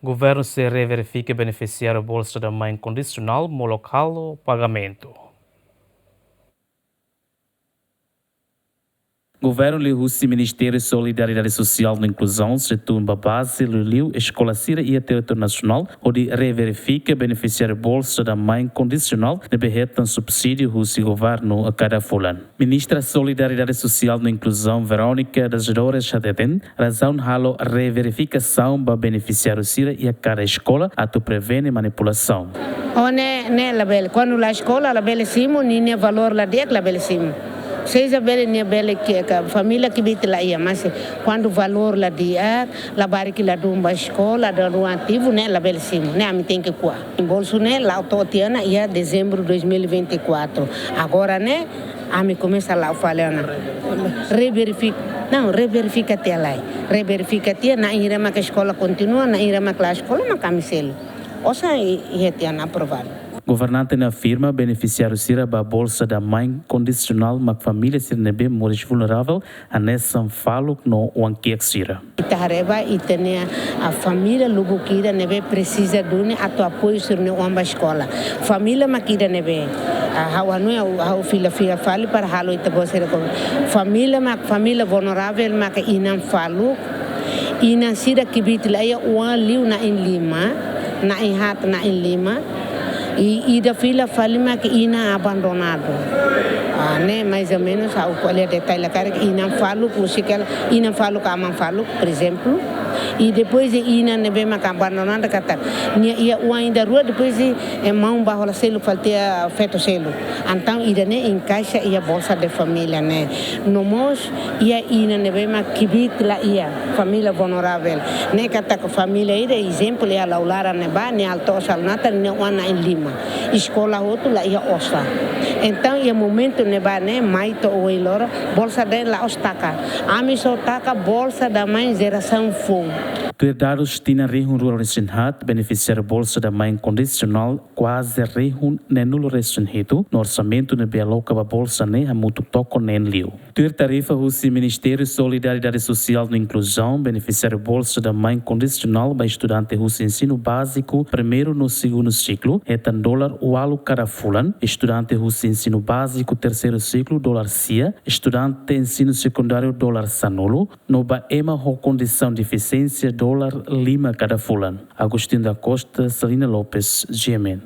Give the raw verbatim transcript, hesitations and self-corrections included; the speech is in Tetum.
Governu sei reverifika benefisiáriu Bolsa da Mãe Kondisionál molok halo pagamentu. Governu liuhusi Ministériu Solidariedade Sosiál no Inkluzaun sei tun ba baze liuliu eskola sira iha territóriu nasionál hodi reverifika benefisiáriu Bolsa da Mãe Kondisionál ne'ebé hetan subsídiu husi governu a kada fulan. Ministra Solidariedade Sosiál no Inkluzaun, Verónica das Dores, hateten razaun halo reverifikasaun ba benefisiáriu sira iha kada eskola atu prevene manipulasaun. Ó ne'e, ne'e labele. Kuandu la eskola, labele simu, ninia valór la di'ak, labele simu. Seja bele, nia bele ke, ka, família kbiit la iha, mas kuandu valór la di'ak, labarik ladún ba eskola, ladún ativu, ne'e labele simu, ne'e ami tenke ko'a. Bolsa ne'e la'o to'o tiha ona iha dezembru dois mil e vinte e quatro. Agora ne'e, ami komesa la'o fali ona. Reverifika, não, reverifika tiha lai. Reverifika tiha, na'in hira mak eskola kontinua, na'in hira mak la eskola, mak ami selu. Osan i, i hetian aprovadu. Governante ne'e afirma benefisiáriu sira ba Bolsa da Mãe Kondisionál mak família sira ne'ebé moris vulneravel, hanesan faluk no oan-kiak sira. Ita haree ba ita-nia, a, família lubuk ida ne'ebé presiza duni atu apoiu sira-nia oan ba eskola. Família mak ida ne'ebé, a, ha'u hanoin ha'u, ha'u fila fila fali para halo ita-boot sira ko. Família mak, família vulneravel mak inan faluk, inan sira kbiit la iha, oan liu na'in lima, na'in haat, na'in lima. I ida fila fali mak inan abandonadu. Ah, ne'e mais ou menus ha'u ko'alia detalle karik, inan faluk, husik hela, inan faluk, aman faluk, por ezemplu. I depois de inan ne'ebé mak abandonadu katak nia iha oan ida rua, depois de, eh, maun ba hola seluk fali tiha feto seluk. Entaun ida-ne'e enkaixa iha Bolsa de Família ne'e. No mós iha inan ne'ebé mak kbiit la iha, família vulneravel. Ne'e katak família ida, ezemplu, iha Laulara ne'ebá, nia halo to'os halo natar, nia oan na'in lima. Eskola hotu la iha osan. Entaun iha momentu ne'ebá ne'e, mai to'o ohin loron, bolsa de'it la'ós taka. Ami só taka Bolsa da Mãe jerasaun foun. Tuir dadus tinan rihun rua ruanulu-resin-haat, benefisiáriu Bolsa da Mãe Kondisionál kuaze rihun neenulu-resin-hitu, no orsamentu ne'ebé aloka ba bolsa ne'e hamutuk toko neen liu. Tuir tarifa husi Ministériu Solidariedade Sosiál no Inkluzaun, benefisiáriu Bolsa da Mãe Kondisionál ba estudante husi ensinu báziku primeiru no segundu siklu hetan dolar ualu kada fulan, estudante husi ensinu báziku terseiru siklu dolar sia, estudante ensinu sekundáriu dolar sanulu, no ba ema ho kondisaun defisiénsia dolar lima kada fulan. Agostinho da Costa, Celina Lopes, G M N.